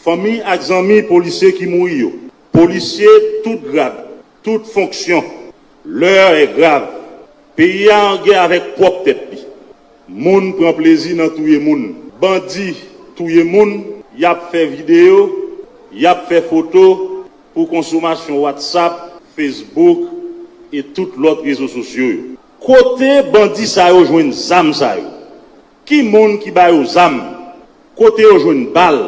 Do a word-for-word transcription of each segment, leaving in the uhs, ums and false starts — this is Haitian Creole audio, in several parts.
Fanmi ak zanmi polisye ki mouri yo. Polisye tout grad, tout fonksyon. L'heure est grave. Peyi a an gè avèk pwòp tèt li. Moun pran plezi nan touye moun. Bandi touye moun, y ap fè videyo, y ap fè foto pou konsomasyon WhatsApp, Facebook e tout lòt rezo sosyo yo. Kote bandi sa yo jwenn zam sa yo? Ki moun ki ba yo zam? Kote yo jwenn bal?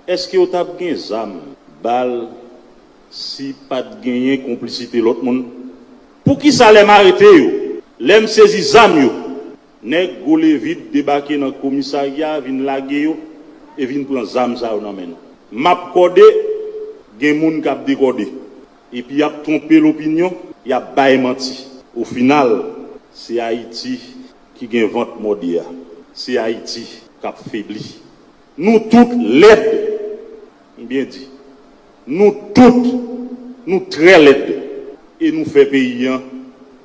Èske yo t ap gen zam, bal, si pa t genyen konplisite lòt moun? Poukisa lè m arete yo, lè m sezi zam yo, nèg gwo levid debake nan komisarya, vin lage yo e vin pran zam sa yo nan men nou? M ap kòde, gen moun k ap dekòde. Epi y ap twonpe lopinyon, y ap bay manti. Ofinal, se Ayiti ki gen vant mòde a. Se Ayiti k ap febli. Nou tout lèd. M byen di. Nou tout, nou trè lèd. E nou fè peyi an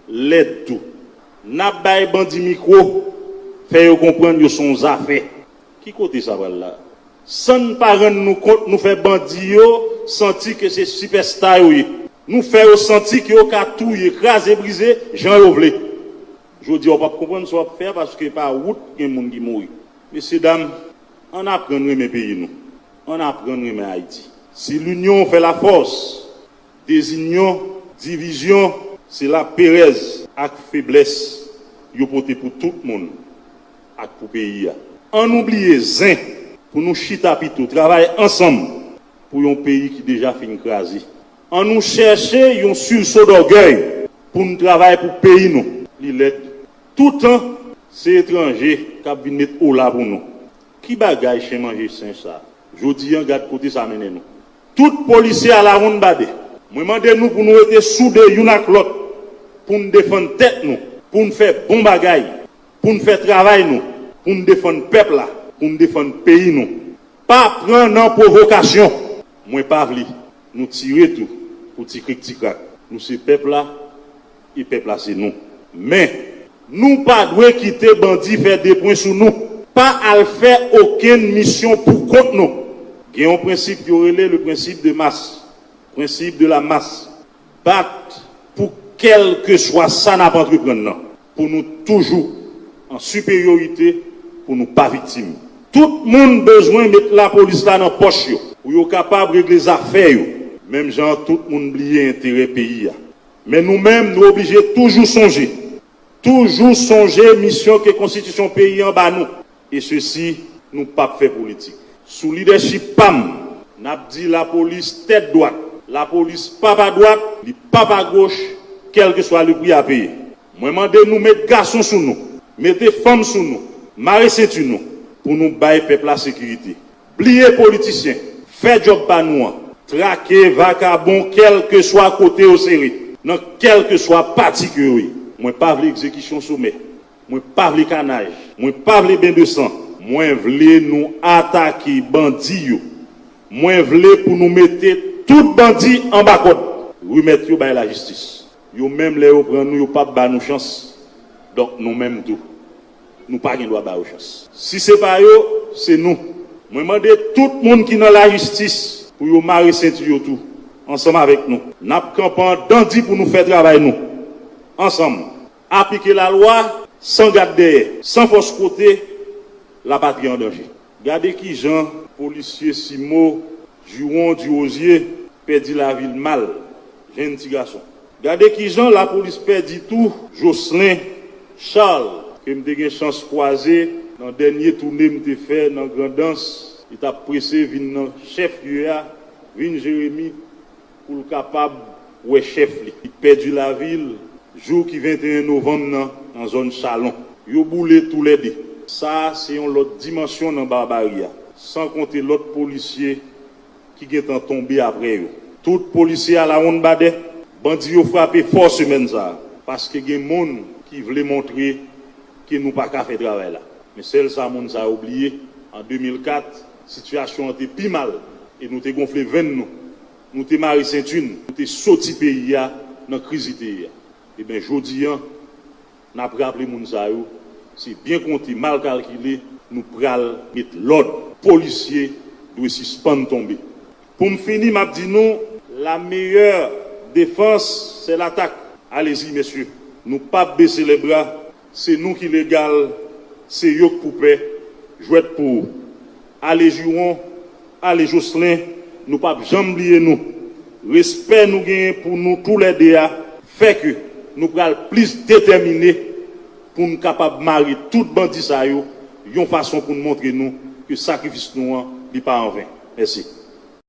lèd tou. N ap bay bandi mikwo, fè yo konprann yo se yon zafè. Ki kote sa pral la? San n pa rann nou kont, nou fè bandi yo santi ke se sipèsta yo ye. Nou fè yo santi ke yo ka touye, kraze, brize, jan yo vle. Jodi a, w p ap konprann sa w ap fè a, paske pa wout gen moun ki mouri. Mesye dam, ann aprann renmen peyi nou. Ann aprann renmen Ayiti. Si l'union fait la force, dezinyon, divizyon, se laperèz ak feblès yo pote pou tout moun ak pou peyi a. Ann nou bliye zen pou nou chita pito, travay ansanm pou yon peyi ki deja fin kraze. Ann nou chèche yon sursaut d'orgueil pou n travay pou peyi nou. Li lèd. Toutan, se etranje k ap vin met ola pou nou. Ki bagay chen manje chen sa? Jodi a, gad kote sa mennen nou. Tout polisye alawonnbadè, mwen mande nou pou nou rete soude youn ak lòt, pou n defann tèt nou, pou n fè bon bagay, pou n fè travay nou, pou n defann pèp la, pou n defann peyi nou. Pa pran nan pwovokasyon. Mwen pa vle nou tire tou pou ti krik ti krak. Nou se pèp la, e pèp la se nou. Men, nou pa dwe kite bandi fè de pwen sou nou. Pa al fè okenn misyon pou kont nou. Gen yon prensip yo rele le principe de masse, principe de la masse. Bat pou kèlkeswa sa n ap antreprann nan, pou nou toujou an siperyorite, pou nou pa viktim. Tout moun bezwen met lapolis la nan pòch yo, pou yo kapab regle zafè yo, menm jan tout moun bliye enterè peyi a. Men nou menm, nou oblije toujou sonje, toujou sonje misyon ke konstitisyon peyi an ba nou. E sesi, nou p ap fè politik. Sou lidèchip pa m, n ap di lapolis tèt dwat. Lapolis pa pa dwat, li pa pa goch, kèlkeswa le pri a peye. Mwen mande nou met gason sou nou, mete fanm sou nou, mare senti nou, pou nou bay pèp la sekirite. Bliye politisyen, fè djòb pa nou an. Trake vakabon kèlkeswa kote yo sere, nan kèlkeswa pati ke yo ye. Mwen pa vle egzekisyon somè. Mwen pa vle kanaj. Mwen pa vle ben de san. Mwen vle nou atake bandi yo. Mwen vle pou nou mete tout bandi anba kòd. Remèt yo bay lajistis. Yo menm, lè yo pran nou, yo p ap ba nou chans. Donk, nou menm tou, nou pa gen dwa ba yo chans. Si se pa yo, se nou. Mwen mande tout moun ki nan lajistis pou yo mare senti yo tou, ansanm avèk nou. N ap kanpe an dandi pou nou fè travay nou, ansanm. Aplike lalwa san gad dèyè, san fòs kote, lapatri an danje. Gade kijan polisye Simo Juron Durosier pèdi lavi l mal, jenn ti gason. Gade kijan lapolis pèdi tou Jocelyn Charles, ke m te gen chans kwaze nan dènye toune m te fè nan Grandans. Li t ap prese vin nan chèflye a, vin Jeremi, pou l kapab wè chèf li. Li pèdi lavi l jou ki venteyen novanm nan, nan zòn Chalon. Yo boule toulède. Sa a se yon lòt dimansyon nan babari a, san konte lòt polisye ki gentan tonbe apre yo. Tout polisye alawonnbadè, bandi yo frape fò semèn sa a, paske gen moun ki vle montre ke nou pa ka fè travay la. Men sèl sa moun sa yo bliye, an de mil kat, sitiyasyon an te pi mal e nou te gonfle venn nou. Nou te mare senti n, nou te soti peyi a nan kriz li te ye a. Ebyen, jodi a, n ap raple moun sa yo, se byen konte, mal kalkile, nou pral met lòd. Polisye, dwe sispann tonbe. Pou m fini, m ap di nou, la meilleure défense, c'est l'attaque. Allez-y, mesye. Nou p ap bese lè bra. Se nou ki legal. Se yo k pou pè. Jwèt pou ou. Ale Jiwon, ale Jocelyn, nou p ap janm bliye nou. Respè nou genyen pou nou toulède a fè ke nou pral plis detèmine pou n kapab mare tout bandi sa yo yon fason pou n montre nou ke sakrifis nou an, li pa anven. Mèsi.